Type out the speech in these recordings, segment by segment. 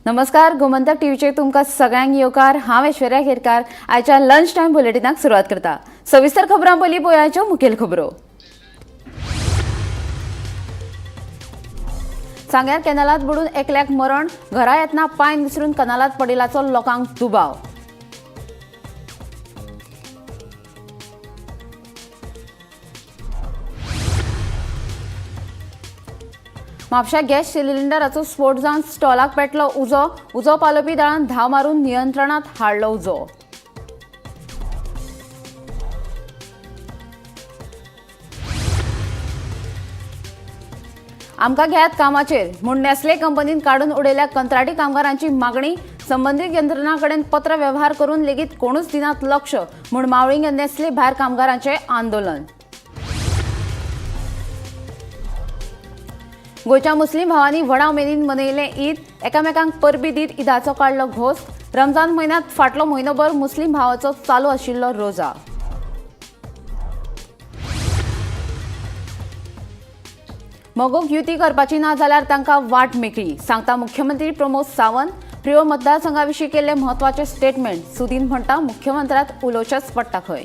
नमस्कार, गोमंतक टीव्हीचेर तुमकां सगळ्यांक येवकार. हांव ऐश्वर्या केरकार आयच्या लंच टायम बुलेटिनाक सुरवात करता. सविस्तर खबरां पयलीं पळोवयाच्यो मुखेल खबरो. सांग्यार कॅनलात बुडून एकल्याक मरण, घरा येतना पांय निसरून कनालात पडिल्ल्याचो लोकांक दुबाव. म्हापशा गॅस सिलिंडराचो स्फोट जावन स्टॉलाक पेटलो उजो. उजो पालोवपी दळान धांव मारून नियंत्रणात हाडलो उजो. आमकां घेयात कामाचेर म्हूण नेस्ले कंपनीन काडून उडयल्या कंत्राटी कामगारांची मागणी. संबंदीत यंत्रणा कडेन पत्र व्यवहार करून लेगीत कोणूच दिनात लक्ष म्हूण मावळिंग नेस्ले भायर कामगारांचें आंदोलन. गोंयच्या मुस्लीम भावांनी व्हडा उमेदीन मनयलें ईद. एकामेकांक परबी दीत ईदाचो काडलो घोस. रमजान म्हयन्यांत फाटलो म्हयनोभर मुस्लीम भावाचो चालू आशिल्लो रोजा. मगोक युती करपाची ना जाल्यार तांकां वाट मेकळी, सांगता मुख्यमंत्री प्रमोद सावंत. प्रियोळ मतदारसंघा विशीं केल्लें म्हत्वाचें स्टेटमेंट. सुदीन म्हणटा मुख्यमंत्र्याक उलोवचेंच पडटा खंय.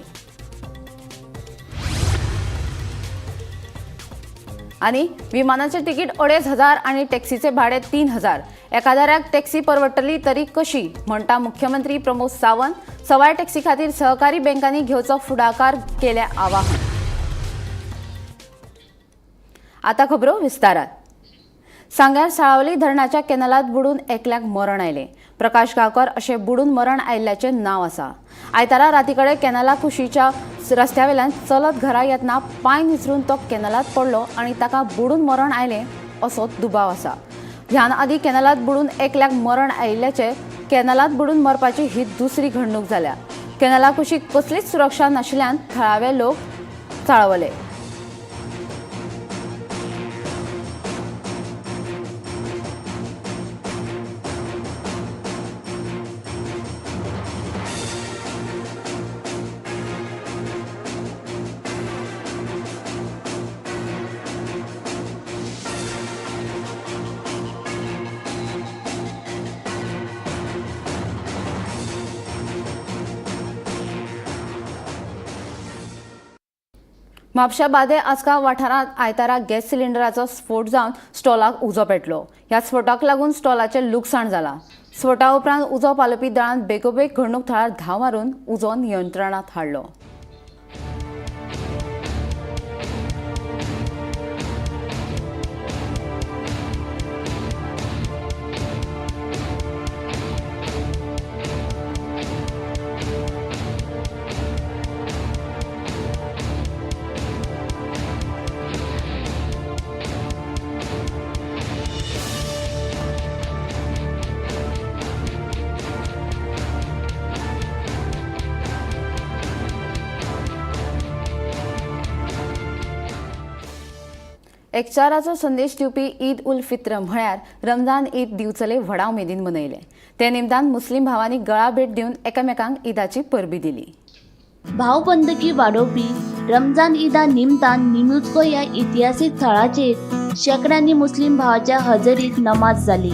आनी विमानाचें तिकीट 2500 आनी टॅक्सीचे भाडे 3000. एकादऱ्याक टॅक्सी परवडटली तरी कशी, म्हणटा मुख्यमंत्री प्रमोद सावंत. सवाय टॅक्सी खातीर सहकारी बँकांनी घेवचो फुडाकार, केल्या आवाहन. आता खबरो विस्तारात. सांग्यार साळावली धरणाच्या कॅनलात बुडून एकल्याक मरण आयलें. प्रकाश गांवकर अशें बुडून मरण आयिल्ल्याचें नांव आसा. आयतारा राती कडेन कॅनला कुशीच्या रस्त्या वेल्यान चलत घरा येतना पांय निसरून तो कॅनलात पडलो आनी ताका बुडून मरण आयलें असो दुबाव आसा. ह्यान आदीं कॅनलात बुडून एकल्याक मरण आयिल्ल्याचें कॅनलात बुडून मरपाची ही दुसरी घडणूक जाल्या. कॅनला कुशीक कसलीच सुरक्षा नाशिल्ल्यान थळावे लोक चाळवले. म्हापशा बादे आसगांव वाठारांत आयतारा गॅस सिलिंडराचो स्फोट जावन स्टॉलाक उजो पेटलो. ह्या स्फोटाक लागून स्टॉलाचें लुकसाण जालां. स्फोटा उपरांत उजो पालोवपी दळान बेगोबेग घडणूक थळार धांव मारून उजो नियंत्रणांत हाडलो. एकचाराचो संदेश दिवपी ईद उल फित्र म्हळ्यार रमजान ईद दिवचले व्हडा उमेदीन मनयले. ते निमतान मुस्लीम भावांनी गळा भेट दिवन एकामेकांक ईदाची परबी दिली. भावबंदकी वाडोवपी रमजान ईदा निमतान निमुजको ह्या इतिहासीक थळाचेर शेंकड्यांनी मुस्लीम भावाच्या हजेरीत नमाज जाली.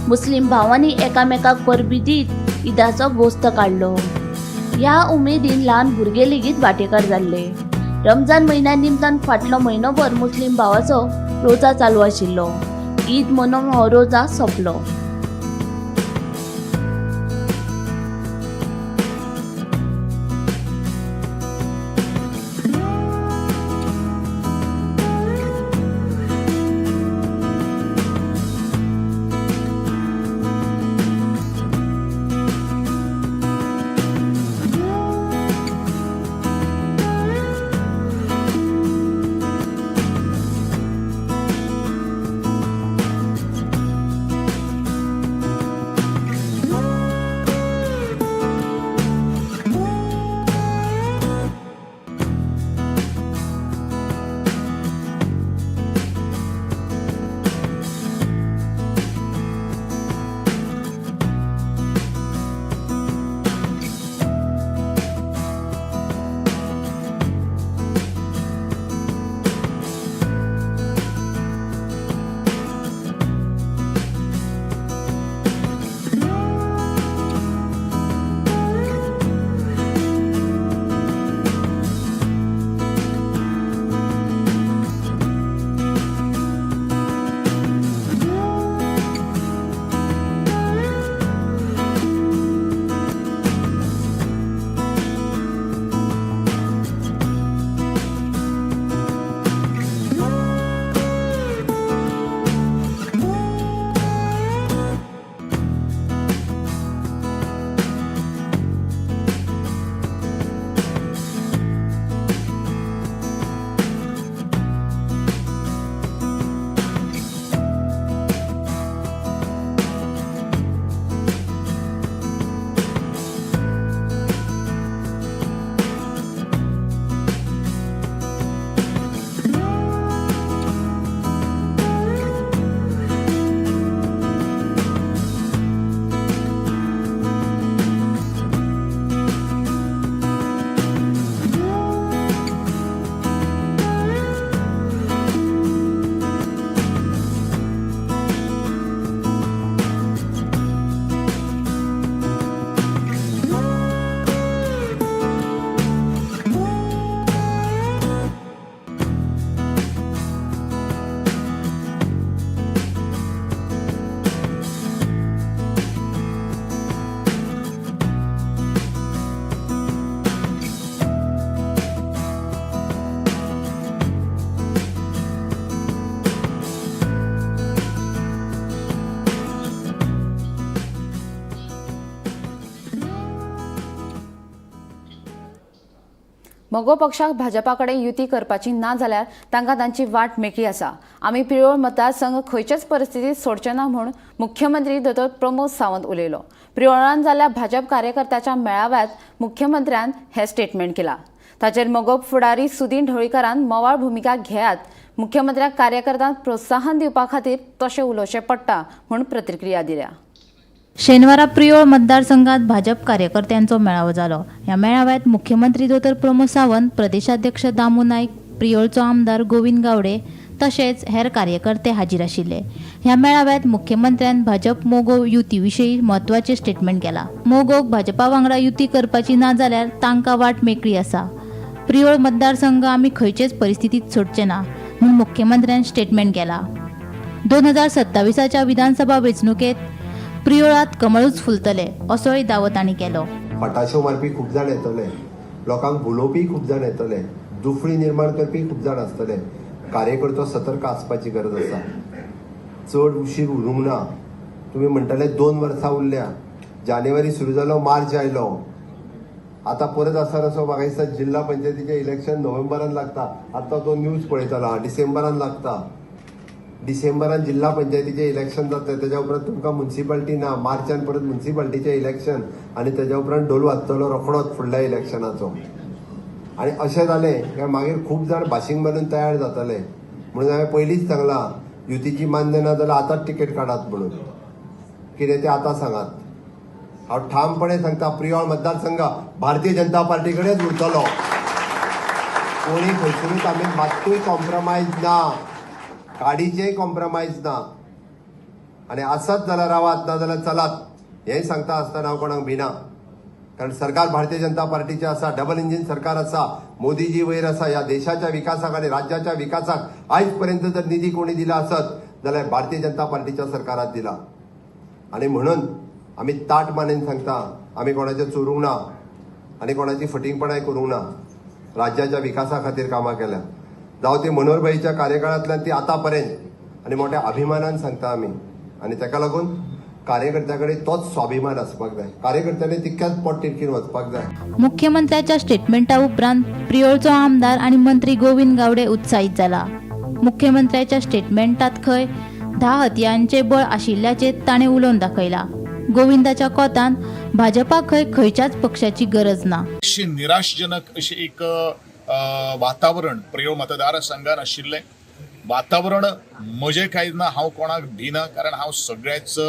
मुस्लीम भावांनी एकामेकाक परबी दीत ईदाचो गोस्त काडलो. ह्या उमेदीन ल्हान भुरगे लेगीत वांटेकार जाल्ले. रमजान म्हयन्या निमतान फाटलो म्हयनोभर मुस्लीम भावाचो रोजा चालू आशिल्लो. ईद मनोवन हो रोजा सोंपलो. मगो पक्षाक भाजपा कडेन युती करपाची ना जाल्यार तांकां तांची वाट मेकळी आसा. आमी प्रियोळ मतदारसंघ खंयचेच परिस्थितीत सोडचे ना म्हूण मुख्यमंत्री दोतोर प्रमोद सावंत उलयलो. प्रियोळान जाल्ल्या भाजप कार्यकर्त्याच्या मेळाव्यात मुख्यमंत्र्यान हें स्टेटमेंट केलां. ताचेर मगो फुडारी सुदीन ढवळीकारान मवाळ भुमिका घेयात, मुख्यमंत्र्याक कार्यकर्त्यांक प्रोत्साहन दिवपा खातीर तशें उलोवचें पडटा म्हूण प्रतिक्रिया दिल्या. शेनवारा प्रियोळ मतदारसंघात भाजप कार्यकर्त्यांचो मेळावो जालो. ह्या मेळाव्यात मुख्यमंत्री दोतोर प्रमोद सावंत, प्रदेशाध्यक्ष दामू नायक, प्रियोळचो आमदार गोविंद गावडे तशेंच हेर कार्यकर्ते हाजीर आशिल्ले. ह्या मेळाव्यात मुख्यमंत्र्यान भाजप मोगो युती विशीं म्हत्वाचें स्टेटमेंट केलां. मोगोक भाजपा वांगडा युती करपाची ना जाल्यार तांकां वाट मेकळी आसा. प्रियोळ मतदारसंघ आमी खंयचेच परिस्थितीत सोडचे ना म्हूण मुख्यमंत्र्यान स्टेटमेंट केलां. 2027च्या विधानसभा वेंचणुकेत प्रियोळात कमळूच फुलतले असोय दावो तांणी केलो. फटाश्यो मारपी खूब जाण येतले, लोकांक भुलोवपी खूब जाण येतले, दुफळी निर्माण करपी खूब जाण आसतले. कार्यकर्तो सतर्क आसपाची गरज आसा. चड उशीर उरूंक ना. तुमी म्हणटाले 2 वर्सां उरल्या, जानेवारी सुरू जालो, मार्च आयलो, आतां परत आसा असो म्हाका दिसता जिल्हा पंचायतीचें इलेक्शन नोव्हेंबरान लागता. आतां तो न्यूज पळयतालो, डिसेंबरान लागता. डिसेंबरान जिल्हा पंचायतीचें इलेक्शन जाता, तेज्या उपरांत तुमकां मुन्सिपाल्टी ना, मार्चान परत मुन्सिपाल्टीचें इलेक्शन आनी तेज्या उपरांत ढोल वाजतलो रोखडोच फुडल्या इलेक्शनाचो. आनी अशें जालें काय मागीर खूब जाण भाशींग मारून तयार जातले. म्हणून हांवें पयलींच सांगलां, युतीची मान्य ना जाल्यार आतांच तिकेट काडात म्हणून. कितें तें आतां सांगात. हांव ठामपणे सांगता, प्रियोळ मतदारसंघ भारतीय जनता पार्टी कडेच उरतलो. कोणी खंयसरूच आमी मात्तूय कॉम्प्रोमायज ना, काडीचेय कॉम्प्रोमायज ना. आनी आसत जाल्यार रावात, ना जाल्यार चलात, हें सांगता आसतना हांव कोणाक भिना. कारण सरकार भारतीय जनता पार्टीचें आसा, डबल इंजीन सरकार आसा, मोदीजी वयर आसा. ह्या देशाच्या विकासाक आनी राज्याच्या विकासाक आयज पर्यंत जर निधी कोणी दिला आसत जाल्यार भारतीय जनता पार्टीच्या सरकारात दिला. आनी म्हणून आमी ताट मानेन सांगता, आमी कोणाचें चोरूंक ना आनी कोणाची फटींगपणाय करूंक ना. राज्याच्या विकासा खातीर कामां केल्या, जावं ती मनोहरभाईच्या कार्यकाळांतल्यान ती आतां पर्यंत, आनी मोठ्या अभिमानान सांगता आमी. आनी ताका लागून कार्यकर्त्या कडेन तोच स्वाभिमान आसपाक जाय, कार्यकर्त्यांनी तितक्याच पोट तिडकीन वचपाक जाय. मुख्यमंत्र्याच्या स्टेटमेंटा उपरांत प्रियोळचो आमदार आनी मंत्री गोविंद गावडे उत्साहीत जाला. मुख्यमंत्र्याच्या स्टेटमेंटात खंय 10 हतयांचे बळ आशिल्ल्याचें ताणें उलोवन दाखयलां. गोविंदाच्या कोतान भाजपा खंय खंयच्याच पक्षाची गरज ना. अशी निराशजनक अशी एक वातावरण प्रियोळ मतदारसंघान आशिल्लें वातावरण. म्हजें कांय ना, हांव कोणाक भिना, कारण हांव सगळ्याच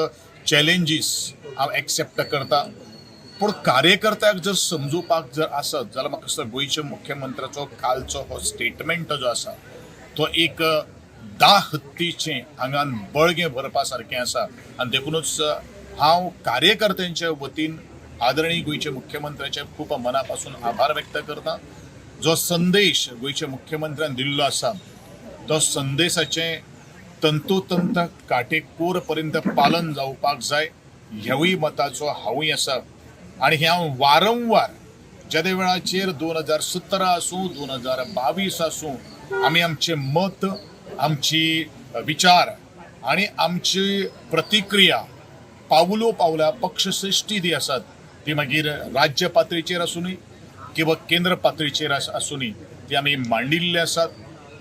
चॅलेंजीस हांव एक्सेप्ट करता. पूण कार्यकर्त्याक जर समजुपाक जर आसत जाल्यार म्हाका दिसता गोंयच्या मुख्यमंत्र्याचो कालचो हो स्टेटमेंट जो आसा तो एक 10 हत्तीचें आंगान बळगें भरपा सारकें आसा. आनी देखुनूच हांव कार्यकर्त्यांच्या वतीन आदरणीय गोंयच्या मुख्यमंत्र्याचे खूब मना पासून आभार व्यक्त करता. जो संदेश गोंयच्या मुख्यमंत्र्यान दिल्लो आसा तो संदेशाचें तंतोतंत काटेकोर पर्यंत पालन जावपाक जाय ह्यावूय मताचो हांवूय आसा. आनी हें हांव वारंवार जेदे वेळाचेर 2017 आसूं, 2022 आसूं, आमी आमचें मत, आमची विचार आनी आमची प्रतिक्रिया पावलो पावला पक्षश्रेश्ठी दी आसात ती मागीर राज्य पातळीचेर आसूनी किंवा केंद्र पातळीचेर आसूनी ती आमी मांडिल्ली आसात.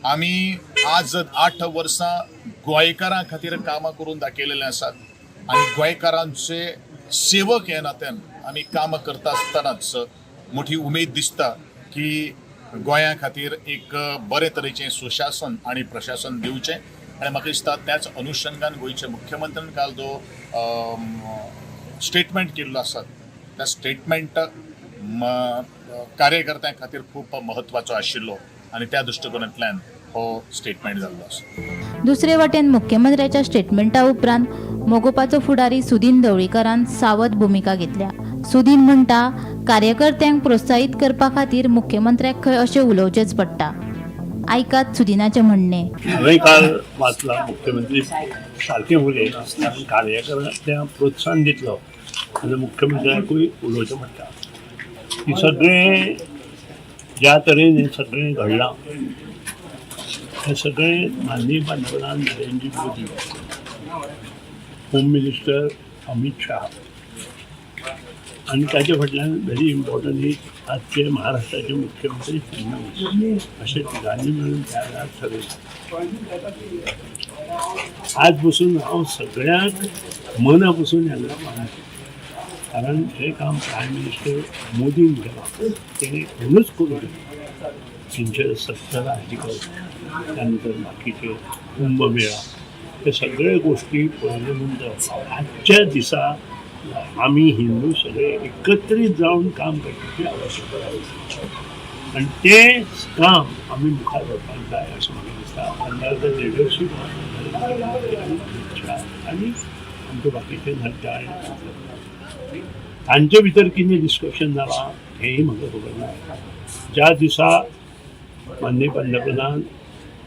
आमी आज 8 वर्सां गोंयकारां खातीर कामां करून दाखयलेलें आसात आनी गोंयकारांचे सेवक ह्या नात्यान आमी कामां करता आसतनाच मोठी उमेद दिसता की गोंया खातीर एक बरे तरेचें सुशासन आनी प्रशासन दिवचें. आनी म्हाका दिसता त्याच अनुशंगान गोंयच्या मुख्यमंत्र्यान काल जो स्टेटमेंट केल्लो आसा त्या स्टेटमेंट कार्यकर्त्यां खातीर खूब म्हत्वाचो आशिल्लो आनी त्या दृश्टिकोनांतल्यान हो स्टेटमेंट जाल्लो आसा. दुसरे वाटेन मुख्यमंत्र्याच्या स्टेटमेंटा उपरांत मगोपाचो फुडारी सुदीन ढवळीकारान सावध भुमिका घेतल्या. सुदीन म्हणटा, कार्यकर्त्यांक प्रोत्साहीत करपा खातीर मुख्यमंत्र्याक खंय अशें उलोवचेंच पडटा. आयकात सुदिनाचें म्हणणें. हांवें काल वाचलां, मुख्यमंत्री सारकें उलयना, कारण कार्यकर्त्यांक प्रोत्साहन दितलो जाल्यार मुख्यमंत्र्याकूय उलोवचें पडटा. ही सगळें ज्या तरेन हें सगळें घडलां हें सगळें माननीय पंतप्रधान Narendra Modi, home minister Amit Shah आनी ताचे फाटल्यान व्हेरी इम्पॉर्टंट is आजचे महाराष्ट्राचे मुख्यमंत्री फडणवीस अशें तिगांनी मेळून त्या वेळार ठरयलें. आज पसून हांव सगळ्यांक मना पसून हांगा मानता, कारण हें काम प्रायम मिनिस्टर मोदीन केलां तेणें कोणूच करूंक ना. 370 आर्टिकल, त्यानंतर बाकीचे कुंभमेळा, हे सगळे गोष्टी पळयले नंतर आजच्या दिसा आमी हिंदू सगळे एकत्रीत जावन काम करपाची आवश्यकता आसा आनी तें काम आमी मुखार व्हरपाक जाय अशें म्हाका दिसता. अंडर the leadership आनी आमचे बाकीचे नड्डा आनी तांचे भितर कितें डिस्कशन जालां हेंय म्हाका खबर ना. ज्या दिसा माननीय पंतप्रधान,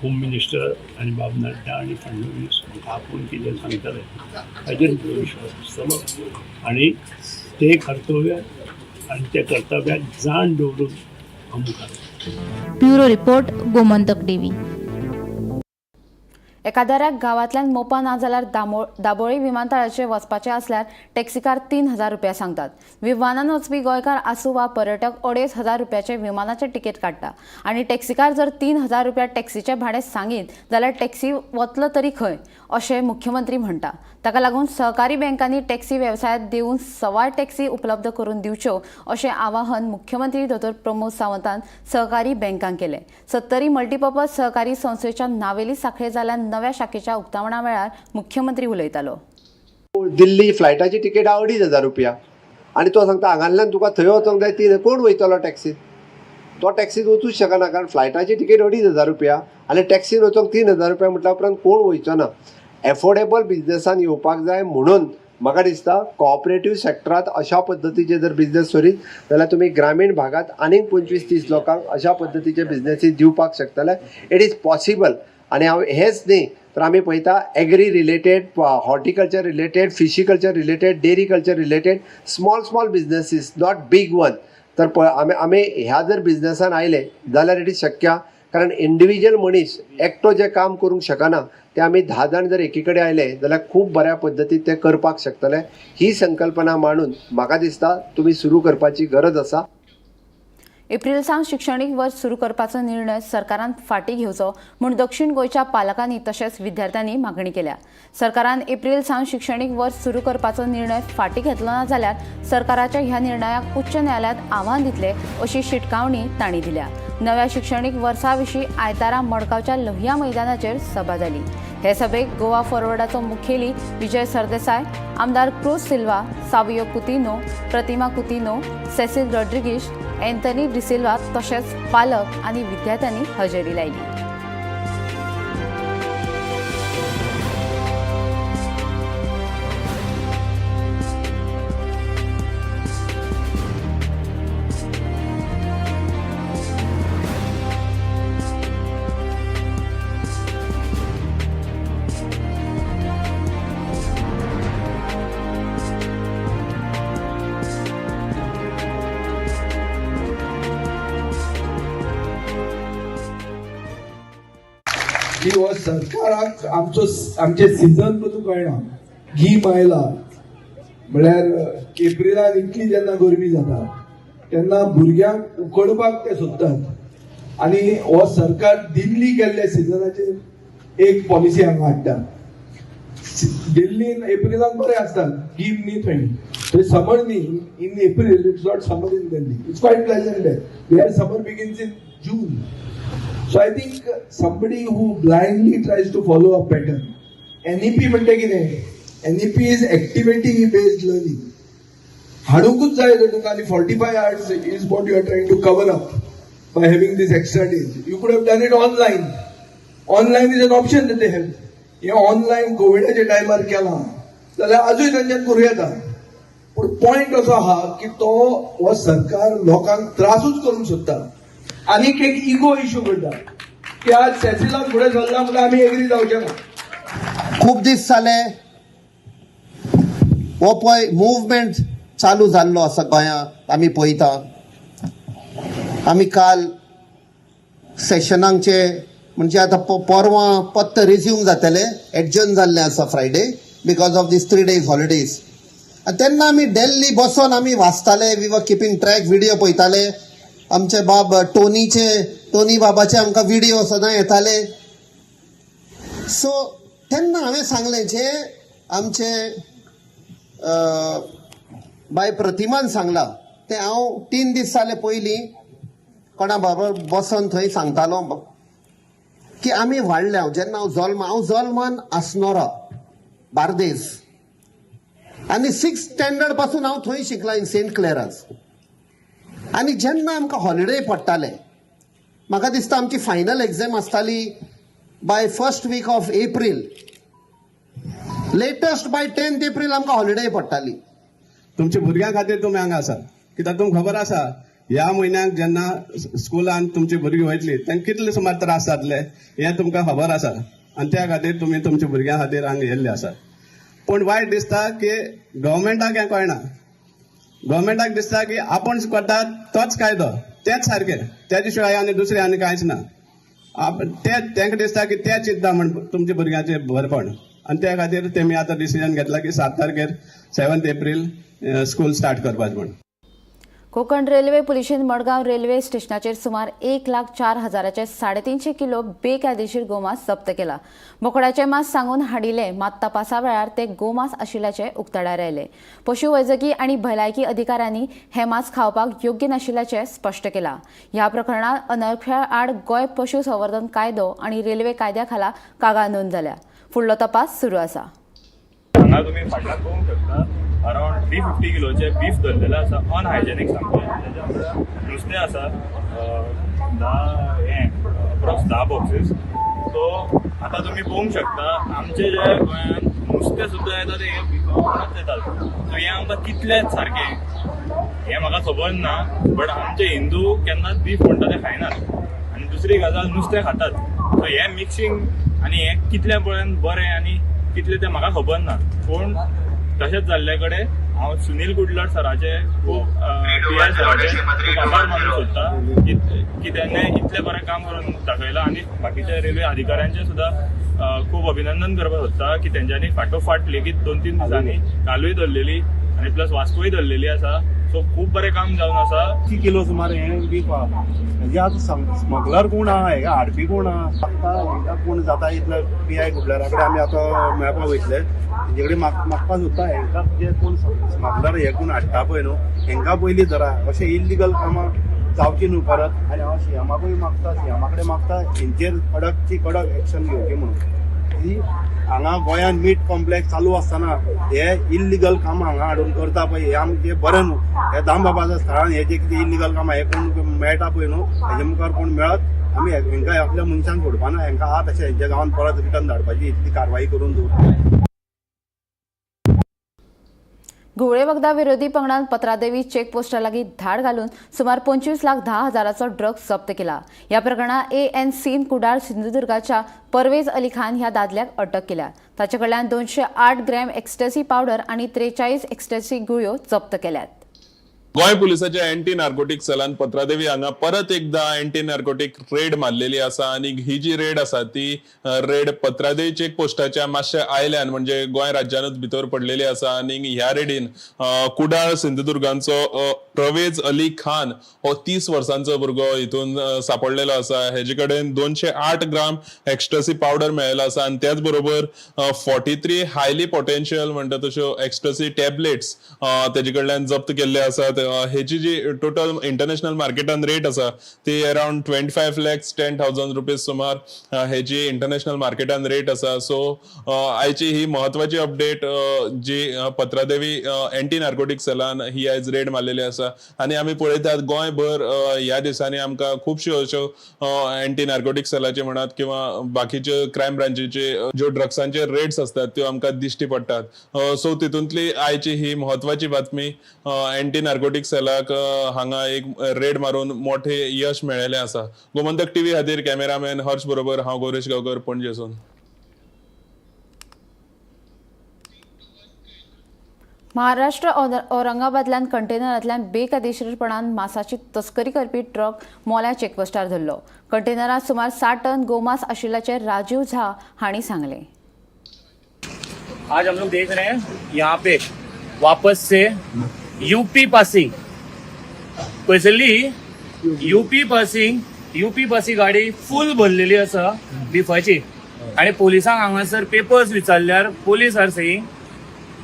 होम मिनिस्टर आनी बाब नड्डा आनी फडणवीस म्हाका आपोवन कितें सांगतले ताजेर म्हजो विश्वास आसतलो आनी ते कर्तव्य आनी त्या कर्तव्याक जाण दवरून हांव मुखार वतलों. Bureau report, Gomantak TV. एकादऱ्या गांवांतल्यान मोपा ना जाल्यार दाबोळी विमानतळाचेर वचपाचें आसल्यार टॅक्सीकार 3,000 रुपया सांगतात. विमानान वचपी गोंयकार आसूं वा पर्यटक 2,500 रुपयाचे विमानाचें तिकेट काडटा आनी टॅक्सीकार जर 3,000 रुपया टॅक्सीचें भाडें सांगीत जाल्यार टॅक्सी वतलो तरी खंय अशें मुख्यमंत्री म्हणटा. ताका लागून सहकारी बँकांनी टॅक्सी वेवसायांत देवून सवाय टॅक्सी उपलब्ध करून दिवच्यो अशें आवाहन मुख्यमंत्री दोतोर प्रमोद सावंतान सहकारी बँकांक केलें. सत्तरी मल्टीपर्पज सहकारी संस्थेच्या नावेली साखळे जाल्ल्या नव्या शाखेच्या उक्तावणा वेळार मुख्यमंत्री उलयतालो. दिल्ली फ्लायटाची तिकेट 2,500 रुपया आनी तो सांगता हांगांतल्यान तुका थंय वचोंक जाय 3, कोण वयतलो टॅक्सीत? तो टॅक्सीत वचूंक शकना, कारण फ्लायटाची तिकेट 2,500 रुपया आनी टॅक्सीन वचोंक 3,000 रुपया म्हटल्या उपरांत कोण वयचो ना. एफोर्डेबल बिजनेसान येवपाक जाय म्हणून म्हाका दिसता कॉपरेटीव सेक्टरांत अशा पद्दतीचे जर बिजनेस करीत जाल्यार तुमी ग्रामीण भागांत आनीक 25-30 लोकांक अशा पद्दतीचे बिजनेसी दिवपाक शकतले. It is possible. आनी हांव हेंच न्ही तर आमी पळयता agri related, horticulture related, fishiculture related, dairy culture related small small businesses, not big one. तर आमी आमी ह्या जर बिजनेसान आयले जाल्यार it is शक्य, कारण इंडिविज्युअल मनीस एकटो जें काम करूंक शकना ते आमी 10 जाण जर एकी कडेन आयले जाल्यार खूब बऱ्या पद्दतीन ते करपाक शकतले. ही संकल्पना मांडून म्हाका दिसता तुमी सुरू करपाची गरज आसा. एप्रिल सावन शिक्षणीक वर्स सुरू करपाचो निर्णय सरकारान फाटीं घेवचो म्हूण दक्षिण गोंयच्या पालकांनी तशेंच विद्यार्थ्यांनी मागणी केल्या. सरकारान एप्रिल सावन शिक्षणीक वर्स सुरू करपाचो निर्णय फाटीं घेतलो ना जाल्यार सरकाराच्या ह्या निर्णयाक उच्च न्यायालयांत आव्हान दितले अशी शिटकावणी तांणी दिल्या. नव्या शिक्षणीक वर्सा विशीं आयतारा मडगांवच्या लोहिया मैदानाचेर सभा जाली. हे सभेक गोवा फॉरवर्डाचो मुखेली विजय सरदेसाय, आमदार क्रूज सिल्वा, सावियो कुतिनो, प्रतिमा कुतिनो, सेसिल रॉड्रिगीश, एंथनी डिसिल्वा तशेंच पालक आनी विद्यार्थ्यांनी हजेरी लायली. की हो सरकाराक आमचो आमचे सिजन पसून कळना. गीम आयला म्हळ्यार एप्रिलान इतली जेन्ना गरमी जाता तेन्ना भुरग्यांक उकडपाक ते सोदतात आनी हो सरकार दिल्ली केल्ल्या सिजनाचेर एक पॉलिसी हांगा हाडटा. दिल्लीन एप्रिलान बरें आसता, गीम न्ही थंय, थंय समर न्ही. In April it's not summer in Delhi, it's quite pleasant there. Their summer begins in June. So I think somebody who blindly tries to follow a pattern. NEP म्हणटा कितें? NEP is activity based learning. हाडूंकूच जाय रे तुका आनी 45 hours is what you are trying to cover up by having this extra days. You could have done it online. Online is an option that they have. हें online कोविडाच्या टायमार केलां जाल्यार आजूय तांच्यान करूं येता. पूण पॉयंट असो आहा की तो हो सरकार लोकांक त्रासूच करूंक सोदता आनीक एक इगो इशू करता की आज सेसिलान फुडें सरला म्हणल्यार आमी एग्री जावचे ना. खूब दीस जाले हो पळय मुवमेंट चालू जाल्लो आसा गोंयांत, आमी पळयता. आमी काल सेशनांचे म्हणजे आतां परवां पत्त रिज्यूम जातले, एडजर्न जाल्लें आसा Friday because of these 3 days holidays. आनी तेन्ना आमी दिल्ली बसोन आमी वाचताले, we were keeping track, video पळयताले. आमचे बाब टोनीचे, टोनी बाबाचे आमकां विडियो सदां येताले. सो तेन्ना हांवें सांगलें, जे आमचे बाय प्रतिमान सांगलां तें हांव 3 दीस जाले पयलीं कोणा बरोबर बसोन थंय सांगतालो की आमी वाडल्या, जेन्ना हांव जल्म, हांव जल्मान आसनोरा, बार्देस, आनी सिक्स स्टँडर्ड पासून हांव थंय शिकलां, इन सेंट क्लेरास. आनी जेन्ना आमकां हॉलिडे पडटाले, म्हाका दिसता आमची फायनल एग्जाम आसताली by first week of April, latest by 10th April आमकां हॉलिडे पडटाली. तुमच्या भुरग्यां खातीर तुमी हांगा आसा, कित्याक तुमकां खबर आसा, ह्या म्हयन्याक जेन्ना स्कुलान तुमची भुरगीं वयतली, तांकां कितले सुमार त्रास जातले हें तुमकां खबर आसा. आनी त्या खातीर तुमी तुमच्या भुरग्यां खातीर हांगा येयल्ले आसा. पूण वायट दिसता की गव्हर्मेंटाक हें कळना. गव्हर्मेंटाक दिसता की आपूण करता तोच कायदो, तेच सारकें, तेजे शिवाय आनी दुसरें आनी कांयच ना. ते तांकां दिसता की ते चिंतता म्हण तुमच्या भुरग्यांचें बरेपण. आनी त्या खातीर तेमी आतां डिसिजन घेतला की 7 तारखेर, 7 एप्रील, स्कूल स्टार्ट करपाचें म्हण. कोकण रेल्वे पुलिशेन मडगांव रेल्वे स्टेशनाचेर सुमार 1,04,000चे 350 किलो बेकायदेशीर गोमांस जप्त केला. बोकडाचे मांस सांगून हाडिल्ले, मात तपासा वेळार ते गोमांस आशिल्ल्याचे उक्ताडार आयले. पशुवैजकी आनी भलायकी अधिकाऱ्यांनी हे मांस खावपाक योग्य नाशिल्ल्याचे स्पश्ट केला. ह्या प्रकरणात अनवळख्या आड गोंय पशु संवर्धन कायदो आनी रेल्वे कायद्या खाला कागाळ नोंद जाल्या. फुडलो तपास सुरू आसा. हांगा तुमी फाटल्यान पळोवंक शकता, अरावंड 350 किलोचे बीफ धरलेले आसा, अनहायजेनीक सामकें. तेच्या वांगडा नुस्तें आसा, 10 हें अप्रॉक्स 10 बॉक्सीस. सो आतां तुमी पळोवंक शकता, आमचे जे गोंयांत नुस्तें सुद्दां येता तें हे बिफा वांगडाच येतात. सो हें आमकां कितलें सारकें हें म्हाका खबर ना, बट आमचे हिंदू केन्नाच बीफ म्हणटा ते खायनात आनी दुसरी गजाल, नुस्तें खातात. सो हें मिक्सिंग आनी हें कितलें पर्यंत बरें आनी कितलें तें म्हाका खबर ना. पूण तशेंच जाल्ले कडेन हांव सुनील कुडलर सराचे खूब, पी I सराचे खूब आभार मानूंक सोदता की तेणे इतलें बरें काम करून दाखयलां आनी बाकीच्या रेल्वे अधिकाऱ्यांचे सुद्दां खूब अभिनंदन करपाक सोदता की तेंच्यांनी फाटोफाट लेगीत 2-3 दिसांनी कालूय धरलेली आनी प्लस वास्कोय धरलेली आसा. सो खूब बरें काम जावन आसा. 80 किलो सुमार हें बीफ आहा. म्हणजे आतां स्मगलर कोण आहा, हेका हाडपी कोण आहा, आतां हेंकां कोण जाता इतले, पी I कुडलरा कडेन आमी आतां मेळपाक वयतले, तेंचे कडेन मागपाक सोदता, हेंकां जे कोण स्मगलर हे कोण हाडटा पळय न्हू, हेंकां पयलीं धरा. अशें इल्लिगल कामां जावची न्हू परत. आनी हांव सीएमाकूय मागता, सीएमा कडेन मागता, हेंचेर कडकची कडक एक्शन घेवची म्हणून, की हांगा गोंयांत मीट कॉम्प्लेक्स चालू आसतना हे इल्लिगल कामां हांगा हाडून करता पळय, हे आमचें बरें न्हू. हे दामबाबाच्या स्थळान हे जे कितें इल्लिगल कामां हे कोण मेळटा पळय न्हू, हेजे मुखार कोण मेळत, आमी हेंकां आपल्या मनशांक सोडपाना. हेंकां आहा तशें हेंच्या गांवांत परत रिटर्न धाडपाची इतली कारवाई करून दवरता. घुंवळे वखदां विरोधी पंगडान पत्रादेवी चेक पोस्टा लागीं धाड घालून सुमार 25,10,000चो ड्रग्ज जप्त केला. ह्या प्रकरणात A N scene Kudal सिंधुदुर्गाच्या Parvez Ali Khan ह्या दादल्याक अटक केल्या. ताचे कडल्यान 208 ग्रॅम एक्स्टसी पावडर आनी 43 एक्स्टसी गुळयो जप्त केल्यात. गोंय पुलिसाच्या अँटी नार्कोटीक सेलान पत्रादेवी हांगा परत एकदा अँटी नार्कोटीक रेड मारलेली आसा आनी ही जी रेड आसा ती रेड पत्रादेवी चेक पोस्टाच्या मातशे आयल्यान, म्हणजे गोंय राज्यानूच भितर पडलेली आसा. आनी ह्या रेडीन कुडाळ सिंधुदुर्गांचो प्रवेज अली खान हो 30 वर्सांचो भुरगो हितून सापडलेलो आसा. हेजे कडेन 208 ग्राम एक्स्टसी पावडर मेळिल्लो आसा आनी त्याच बरोबर 43 हायली पोटेन्शियल म्हणटा तश्यो एक्स्टसी टॅबलेट्स तेजे कडल्यान जप्त केल्ले आसात. हेची जी टोटल इंटरनॅशनल मार्केटान रेट आसा ती around ₹25,10,000 सुमार हेजी इंटरनॅशनल मार्केटान रेट आसा. सो आयची ही म्हत्वाची अपडेट जी पत्रादेवी अँटी नार्कोटीक सेलान ही आयज रेड मारलेली आसा. आनी आमी पळयतात, गोंयभर ह्या दिसांनी आमकां खुबश्यो अश्यो अँटी नार्कोटीक सेलाचे म्हणात किंवा बाकीच्यो क्रायम ब्रांचीचे ज्यो ड्रग्सांचे रेड्स आसतात त्यो आमकां दिश्टी पडटात. सो तितूंतली आयची ही म्हत्वाची बातमी, अँटी नार्कोटीक सेलाक हांगा एक रेड मारून मोठे यश मेळिल्लें आसा. गोमंतक टीव्ही खातीर कॅमेरामॅन हर्ष बरोबर हांव गौरेश गांवकर, पणजेसून. महाराष्ट्र औरंगाबादल्यान कंटेनरांतल्यान बेकायदेशीरपणान मासाची तस्करी करपी ट्रक मोल्या चेकपोस्टार धरलो. कंटेनरात सुमार 60 टन गोमांस आशिल्ल्याचें राजीव झा हांणी सांगलें. आज हम लोग देख रहे हैं यहाँ पे वापस से यूपी पासिंग पयसरली यूपी पासिंग यूपी पासिंग गाडी फूल भरलेली आसा बिफाची आणि पोलिसांक हांगासर पेपर्स विचारल्यार police are saying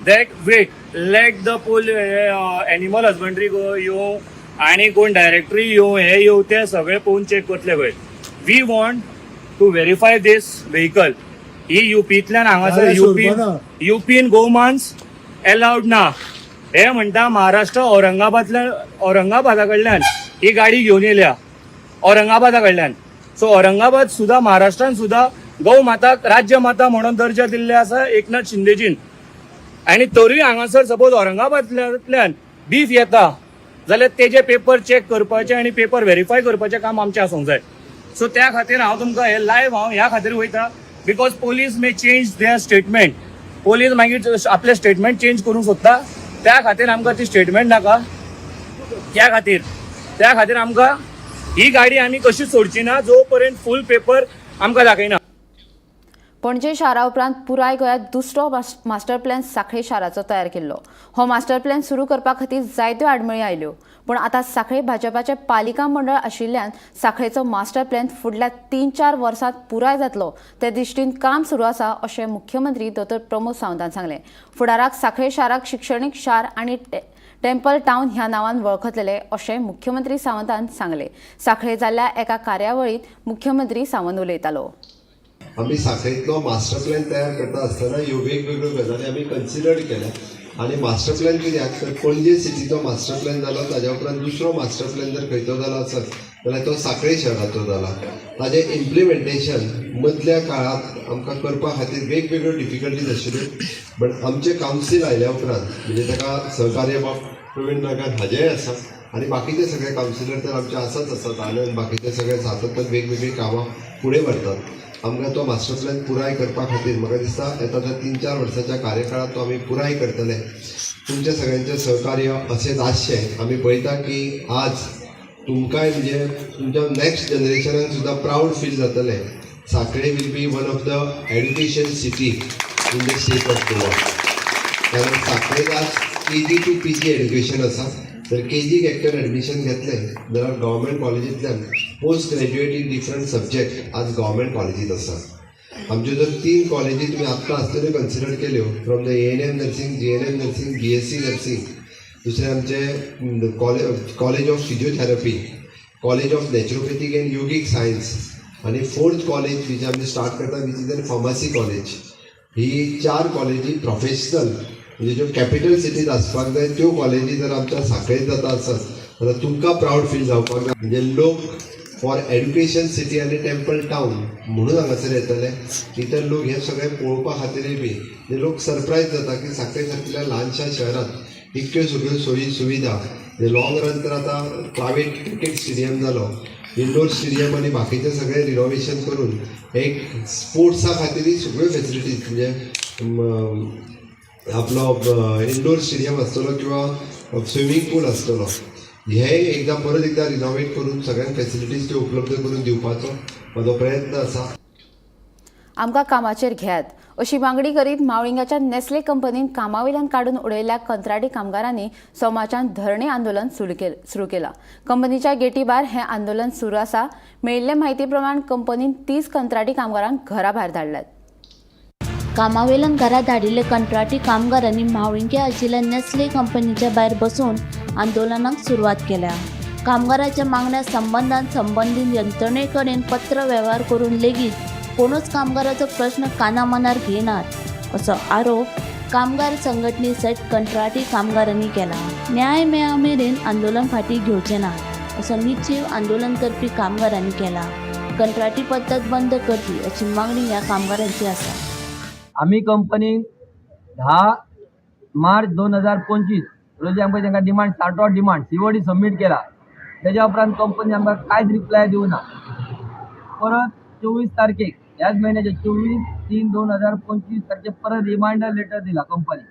that wait, let the animal husbandry येवं आणि कोण डायरेक्टरी येवं, हे येवं, ते सगळे पळोवन चॅक करतले पळय. We want to verify this vehicle. ही युपींतल्यान हांगासर युपी युपीन गोमांस एलावड ना हे म्हणटा. महाराष्ट्र औरंगाबादल्यान, औरंगाबादा कडल्यान ही गाडी घेवन येयल्या, औरंगाबादा कडल्यान. सो औरंगाबाद सुद्धा, महाराष्ट्रान सुद्धा गौ माताक राज्य माता म्हणून दर्जा दिल्ले आसा एकनाथ शिंदेजीन. आनी तरूय हांगासर सपोज औरंगाबादल्यान बीफ येता जाल्यार तेजे पेपर चॅक करपाचे आनी पेपर व्हेरीफाय करपाचें काम आमचें आसूंक जाय. सो त्या खातीर हांव तुमकां हे लायव्ह हांव ह्या खातीर वयता because police may change their statement. Police मागीर आपलें स्टेटमेंट चेंज करूंक सोदता. त्या खातीर आमकां ती स्टेटमेंट नाका. त्या खातीर आमकां ही गाडी आमी कशी सोडची ना जो पर्यंत फूल पेपर आमकां दाखयना. पणजे शारा उपरांत पुराय गोंयांत दुसरो मास्टर प्लॅन सांखळे शाराचो तयार केल्लो. हो मास्टर प्लॅन सुरू करपा खातीर जायत्यो आडमेळी आयल्यो, पूण आतां सांखळे भाजपाचें पालिका मंडळ आशिल्ल्यान सांखळेचो मास्टर प्लॅन फुडल्या 3-4 वर्सांत पुराय जातलो, ते दृश्टीन काम सुरू आसा अशें मुख्यमंत्री दोतोर प्रमोद सावंतान सांगलें. फुडाराक सांखळे शाराक शिक्षणीक शार आनी टेम्पल टावन ह्या नांवान वळखतले अशें मुख्यमंत्री सावंतान सांगलें. सांखळे जाल्ल्या एका कार्यावळींत मुख्यमंत्री सावंत उलयतालो. आमी सांखळेंतलो मास्टर प्लॅन तयार करता आसतना ह्यो वेगवेगळ्यो गजाली आमी कन्सिडर केल्या. आनी मास्टर प्लॅन कित्याक तर पणजे सिटीचो मास्टर प्लॅन जालो, ताज्या उपरांत दुसरो मास्टर प्लॅन जर खंयचो जालो आसत जाल्यार तो सांखळे शहराचो जाला. ताजें इम्प्लिमेंटेशन मदल्या काळांत आमकां करपा खातीर वेगवेगळ्यो डिफिकल्टीज आशिल्ल्यो, बट आमचें कावन्सील आयल्या उपरांत, म्हणजे ताका सहकार्य बाब प्रवीण नागान हाजेय आसा आनी बाकीचे सगळे कावन्सिलर तर आमचे आसाच आसात, आनंद, बाकीचे सगळे सातत्यान वेगवेगळीं कामां फुडें व्हरतात. आमकां तो मास्टर प्लॅन पुराय करपा खातीर म्हाका दिसता येता त्या 3-4 वर्साच्या कार्यकाळांत तो आमी पुराय करतले. तुमच्या सगळ्यांचें सहकार्य अशेंच आसचें. आमी पळयता की आज तुमकांय, म्हणजे तुमच्या नॅक्स्ट जनरेशनाक सुद्दां प्रावड फील जातलें. Sanquelim will be one of the education city in the state of Goa, कारण सांखळेक आज KG to PG education आसा. जर केजीक एकट्यान एडमिशन घेतलें जाल्यार गव्हर्मेंट कॉलेजींतल्यान post graduate in different subject आज गव्हर्मेंट कॉलेजीत आसा. आमच्यो जर तीन कॉलेजी तुमी आत्तां आसतल्यो कन्सिडर केल्यो, from the ANM nursing, GNM nursing, BSc nursing, दुसरें आमचें college of physiotherapy, college of naturopathic and yogic science आनी फोर्थ कॉलेज which आमी स्टार्ट करता, which is an pharmacy college. ही चार कॉलेजी प्रोफेशनल, म्हणजे ज्यो कॅपिटल सिटीत आसपाक जाय त्यो कॉलेजी जर आमच्या सांखळेंत जाता आसत जाल्यार तुमकां प्रावड फील जावपाक जाय. म्हणजे लोक फॉर एड्युकेशन सिटी आनी टेम्पल टावन म्हणून हांगासर येतले. इतर लोक हे सगळे पळोवपा खातीरय बी, म्हणजे लोक सरप्रायज जाता की सांखळे सारकिल्ल्या ल्हानशा शहरात इतक्यो सगळ्यो सोयी सुविधा. म्हणजे लॉंग रन तर आतां प्रायवेट क्रिकेट स्टेडियम जालो, इंडोर स्टेडियम आनी बाकीचे सगळे रिनोवेशन करून एक स्पोर्ट्सा खातीरय सगळ्यो फेसिलिटीज, म्हणजे आपलो इंडोर स्टेडियम आसतलो किंवा स्विमींग पूल आसतलो, हे एकदां परत एकदां रिनोवेट करून सगळ्यांक फेसिलिटीज त्यो उपलब्ध करून दिवपाचो म्हजो प्रयत्न आसा. आमकां कामाचेर घेयात अशी मागणी करीत मावळिंगाच्या नेस्ले कंपनीन कामावयल्यान काडून उडयल्ल्या कंत्राटी कामगारांनी सोमारच्यान धरणे आंदोलन सुरू केलां. कंपनीच्या गेटी भायर हें आंदोलन सुरू आसा. मेळिल्ले म्हायती प्रमाण कंपनीन 30 कंत्राटी कामगारांक घरा भायर धाडल्यात. कामावेल्यान घरा धाडिल्ले कंत्राटी कामगारांनी म्हावळिंगे आशिल्ल्या नेस्ले कंपनीच्या भायर बसून आंदोलनाक सुरवात केल्या. कामगाराच्या मागण्या संबंदान संबंदीत यंत्रणे कडेन पत्र वेव्हार करून लेगीत कोणूच कामगाराचो प्रश्न कानामनार घेनात असो आरोप कामगार संघटने सयत कंत्राटी कामगारांनी केला. न्याय मेळा मेरेन आंदोलन फाटीं घेवचे नात असो निश्चेव आंदोलन करपी कामगारांनी केला. कंत्राटी पद्दत बंद करची अशी मागणी ह्या कामगारांची आसा. आमी कंपनीक 10 मार्च 2025 रोजी आमकां तांकां demand, chart of demand, COD submit केला. तेज्या उपरांत कंपनी आमकां कांयच रिप्लाय दिवना. परत 24 तारखेक, ह्याच म्हयन्याच्या 24/3/2025 तारखेक परत रिमायंडर लेटर दिला कंपनी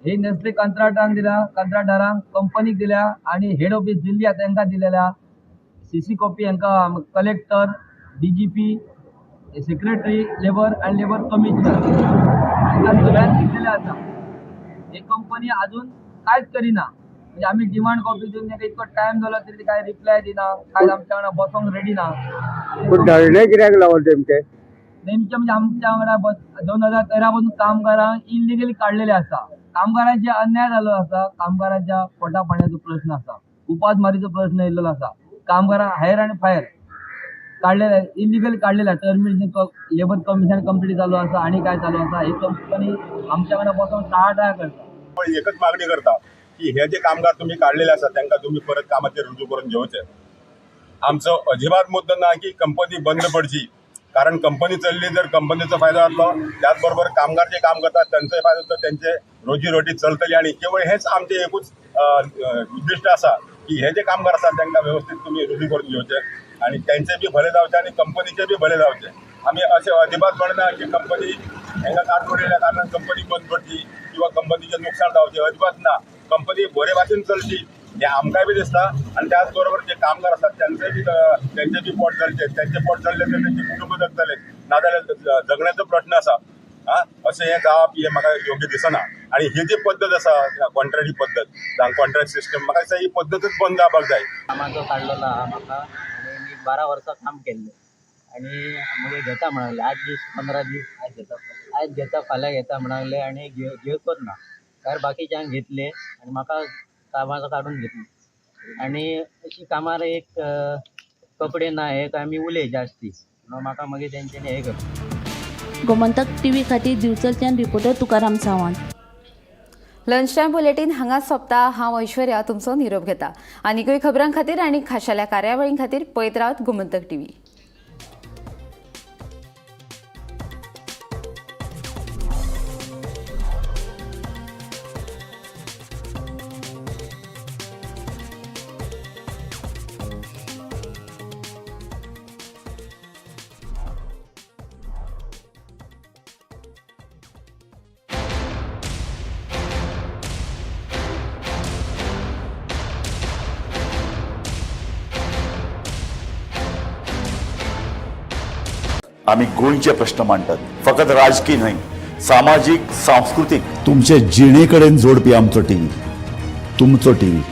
हे नेस्ले कंत्राटांक दिला, कंत्राटदारांक, कंपनीक दिल्या आनी हेड ऑफिस दिल्ली आतां तांकां दिलेल्या. सीसी कॉपी हांकां collector, DGP, secretary labour आनी लेबर कमिशनर हांकां सगळ्यांक दिल्लेले आसा. ही कंपनी अजून कांयच करिना. म्हणजे आमी डिमांड कॉपी दिवन ताका इतको टायम जालो तरी ती काय रिप्लाय दिना, कांयच आमच्या वांगडा बसोंक रेडी ना. पूण धरणे कित्याक लागून तेमचे? नेमके म्हणजे आमच्या वांगडा 2013 पासून कामगारांक इलिगली काडलेले आसा. कामगारांचे अन्याय जाल्लो आसा, कामगारांच्या पोटा पाण्याचो प्रश्न आसा, उपासमारीचो प्रश्न येयल्लो आसा. कामगारांक हायर आनी फायर काडलेले, इलिगल काडलेले, टर्मिनेशन लेबर कमिशन कंप्लीट चालू आसा आनी काय चालू आसा. ही कंपनी आमच्या वांगडा बसोन टाळाटाळ करता. एकच मागणी करता की हे जे कामगार तुम्ही काडलेले आसा तांकां तुम्ही परत कामाचेर रुजू करून घेवचे. आमचो अजिबात मुद्दो ना की कंपनी बंद पडची, कारण कंपनी चल्ली जर कंपनीचो फायदो जातलो, त्याच बरोबर कामगार जे काम करतात तांचोय फायदो जातलो, त्यांचे रोजी रोटी चलतली. आनी केवळ हेच आमचें एकूच उद्दिश्ट आसा की हे जे कामगार आसात तांकां व्यवस्थीत तुमी रुजू करून घेवचे आनी त्यांचे बी भले जावचे आनी कंपनीचे बी भले जावचे. आमी अशें अजिबात म्हणना की कंपनी हांकां काडून उडयल्या कारणान कंपनी बंद पडची किंवा कंपनीचें नुकसान जावचें, अजिबात ना. कंपनी बरे भाशेन चलची हें आमकांय बी दिसता आनी त्याच बरोबर जे कामगार आसात तेंचे बी पोट चलचें, तेंचें पोट चल्लें तर तेंचें कुटुंब जगतलें, नाजाल्यार जगण्याचो प्रश्न आसा. आं, अशें हें जावप हें म्हाका योग्य दिसना. आनी ही जी पद्दत आसा कॉन्ट्रॅक्ट पद्दत, कॉन्ट्रॅक्ट सिस्टम, म्हाका दिसता ही पद्दतूच बंद जावपाक जाय. कामाचो काडलेलो आहा म्हाका आनी मी 12 वर्सां काम केल्लें आनी मागीर घेता म्हणले 8 दीस 15 दीस आयज घेता फाल्यां घेता म्हणले आनी घेवकच ना. तर बाकीच्यांक घेतले आनी म्हाका कामाचो काडून घेतले. आनी अशी कामार एक कपडे ना हे काय आमी उलय जास्ती म्हणून म्हाका मागीर तेंच्यांनी हे करता. गोमंतक टीव्ही खातीर दिवचलच्यान reporter Tukaram Sawant. Lunch time bulletin हांगा सोंपता. हांव ऐश्वर्या तुमचो निरोप घेता. आनीकूय खबरां खातीर आनी खाशेल्या कार्यावळीं खातीर पळयत रावात गोमंतक टीव्ही. आमी गोंयचे प्रश्न मांडटात, फकत राजकी न्हय, सामाजीक, सांस्कृतीक, तुमचे जिणे कडेन जोडपी आमचो टीव्ही, तुमचो टीव्ही.